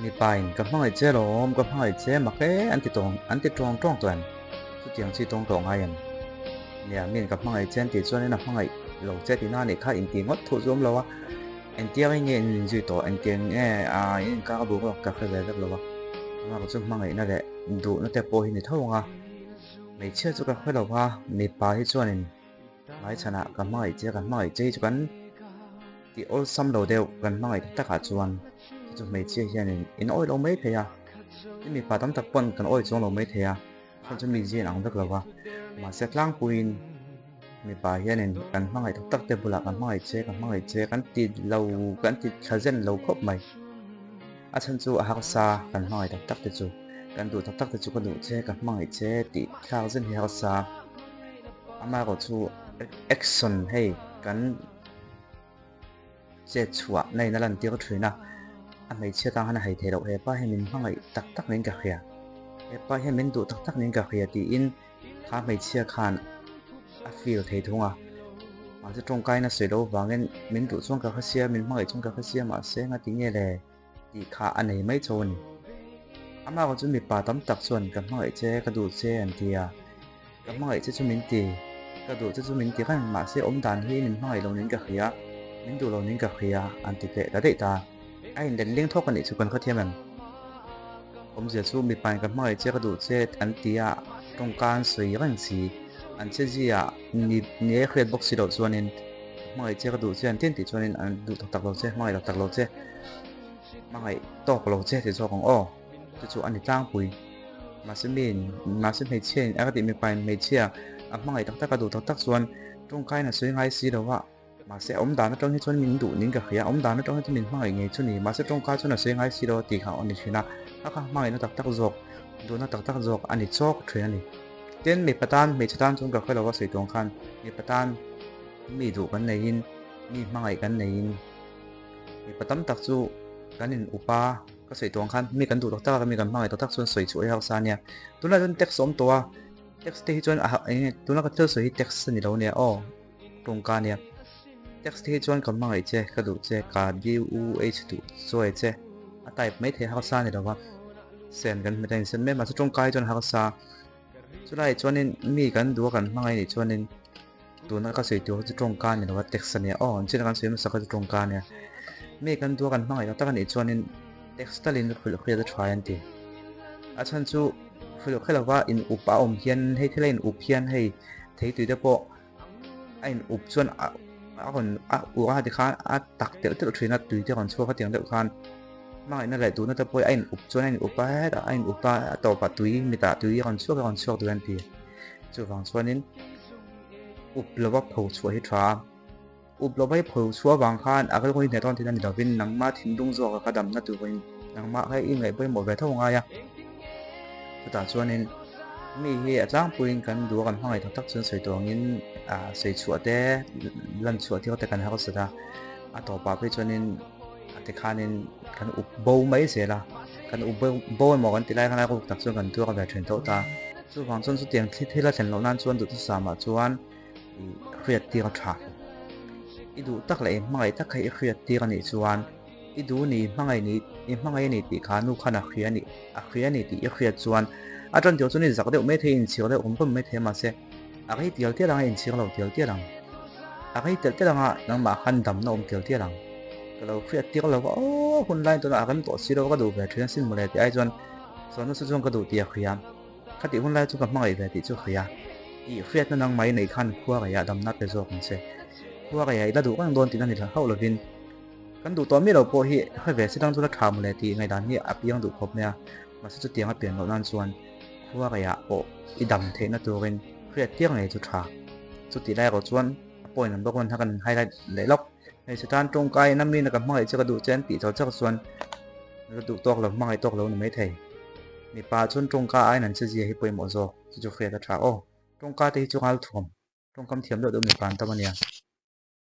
Mipain ka hmangaih che lawm, ka hmangaih che mak e an ti tawng an ti tawng tawng tawh em? Chutiang chi tawng tawh ngai em? Nia, miin ka hmangaih che an tih chuanin a hmangaih lo che tihna a nih kha intih ngawt thuh chu awm lo a, engtiang in nge in inzui tawh, engtiang nge ah in inkar a boruak ka hre ve vek lo a, amah chu hmangaihna leh duhna te pawh hi ni tho ang a, hmeichhia chu ka hre lo va, mipa hi chuanin hmaichhanah ka hmangaih che, ka hmangaih che hi chu kan tih awlsam lo deuh kan hmangaih tak takah chuan chu chu hmeichhia hianin in awih lo mai thei a, tin mipa tam tak pawn kan awih chuang lo mai thei a. Kha chu mi zin ang vek lo va, mahse tlangpuiin mipa hianin kan hmangaih tak tak te bulah kan hmangaih che, ka hmangaih che kan ti lo, kan ti thla zen lo khawp mai. A chhan chu a harsa kan hmangaih tak tak te chu, kan duh tak tak te chu ka duh che, ka hmangaih che tih thlak zen hi harsa. Amaherawh chu action hei kan. Chet chhuah na in a lantir thin a, a hmeichhia tang han a hei theih loh hepa hian min hmangaih tak tak niin ka hria, hepa hian min duh tak tak niin ka hria tiin kha hmeichhia khan a feel thei thung a, mahse tawngkaina sawi loh vangin min duh chuan ka hre sia, min hmangaih chuan ka hre sia mahse nga ti nge le tih kha a nei mai chauh a ni. Amah erawh chu mipa tam tak chuan ka hmangaih che, ka duh che an ti a. Ka hmangaih che chu min ti, ka duh che chu min ti reng, mahse awm dan hi min hmangaih lo niin ka hria, min duh lo niin ka hria an ti leh ta daih ta. A inlet ling thawk a nih chu kan khawthiam em? Awmzia chu mipain ka hmangaih che ka duh che an ti a, tawngka an sawi reng si, an che zia ni ni e hriat bawk si loh chuanin ka hmangaih che ka duh che an ti an tih chuanin an duh tak tak lo che, hmangaih tak tak lo che, hmangaih tawk lo che ti zawk ang aw. Chu chu a ni tlangpui. Mahse miin, mahse hmeichhia in a ka tih mipain hmeichhia a hmangaih tak tak a duh tak tak chuan tawngkain a sawi ngai si lo a, mahse a awm dan atang hi chuan min duh ning ka hria, a awm dan atang hi chuan min hmangaih ngei chu ni, mahse tawngka chuan a sawi ngai si lo a tih kha a ni thin a, kha kha hmangaihna tak tak zawk, duhna tak tak zawk a ni chawk thin a ni. Tin, mipa tan, hmeichhe tan chuan ka hre lo a sawi tuang khan mipa tan mi duh kan neiin, mi hmangaih kan neiin mipa tam tak chu kan in upa. Ka sawi tawh ang khan mi kan duh tak tak a, mi kan hmangaih tak tak chuan sawi chu a harsa ania. Tunlai chuan text a awm tawh a, text te hi chuan a eng nge tuna ka thil sawi hi text a ni lo ania aw, tawngka ania. Text te hi chuan ka hmangaih che, ka duh che, ka DUH duh chawi che a type mai thei harsa a ni lo va, send kan hmet a insend mai mahse tawngka hi chuan harsa. Chulaiah chuanin mi kan duh a kan hmangaih nih chuanin tuna ka sawi tur hi chu tawngka a ni lo a text a nia aw an china kan sawi hmasa kha chu tawngka a nia mi kan duh a kan hmangaih tak tak a nih chuanin text talin hrilh hriat a tha an ti a chhan chu hrilh hre lova in up a awm hian hei thil a in up hian hei thei tui te pawh a in up chuan a rawn a ur a tikhan a tak telh telh thin a tui te rawn chhuak a tiang deuh khan hmangaihna leh duhna te pawh a in up chuan a in up a hetah a in up a a tawpah tui mitah tui a rawn chhuak a rawn chhuak duh an ti chuvang chuanin up lova pho chhuah hi tha a up lova i pho chhuah avang khan a rilru hi hneh tawn thin a ni lovin nangmah thinlung zawk a ka damna turin nangmah kha i ngaih pawimawh ve tho ngai a chutah chuanin mi hi a tlangpuiin kan duh a kan hmangaih tak tak chuan sawi tawh angin ah sawi chhuah te lan chhuah tir te kan harsat a a tawpah phei chuanin a tikhanin kan up bo mai zel a kan up bo bo emaw kan ti lai khan a ruk tak chuan kan tuar ve thin tho ta chuvang chuan chutiang thil thil a thlen loh nan chuan duhthusam ah chuan ih hriat tir a tha i duh tak leh i hmangaih tak kha i hriat tir a nih chuan I duh ni, hmangaih ni, i hmangaih a ni tih kha nu khan a hria a ni, a hria a ni tih i hriat chuan a tan tih chuan i zak deuh mai thei, i inchhir deuh rum rum mai thei a mahse a rei tial tial ang a, i inchhir lo tial tial ang. A rei telh telh ang a, nangmah khan damna awm tial tial ang. Ka lo hriat tir lo va, aw hun lai tunah a rem tawh si lo ka duh ve thin asin mawle tih ai chuan chuan nasa chuan ka duh tih a hria. Khatih hun lai chu ka hmangaih ve tih chu hria. I hriatna nangmah i neih khan khua reiah damna pe zawk ang che. Khua reiah i la duh reng dawn tihna ni hauh lovin Kan duh tawh miah lo pawh hi hre ve si tang chuan a tha mawle tih ngaihdan hi a piang duh khawp mai a, mahse chutiang a pian loh nan chuan khua reiah pawh i dam theihna turin hriat tir ngei chu tha. Chutih lai erawh chuan a point an bawk rawn kha kan highlight leh lawk. Hmeichhe tan tawngkai in a mi na ka hmangaih che ka duh che an tih char char chuan la duh tawk lo hmangaih tawk lo ni mai thei. Mipa chuan tawngka aiin an che zia hi pawimawh zawk chu chu hriat a tha aw. Tawngka te hi chu ngal thuam tawngkam thiam deuh deuh mipa an tam a nia.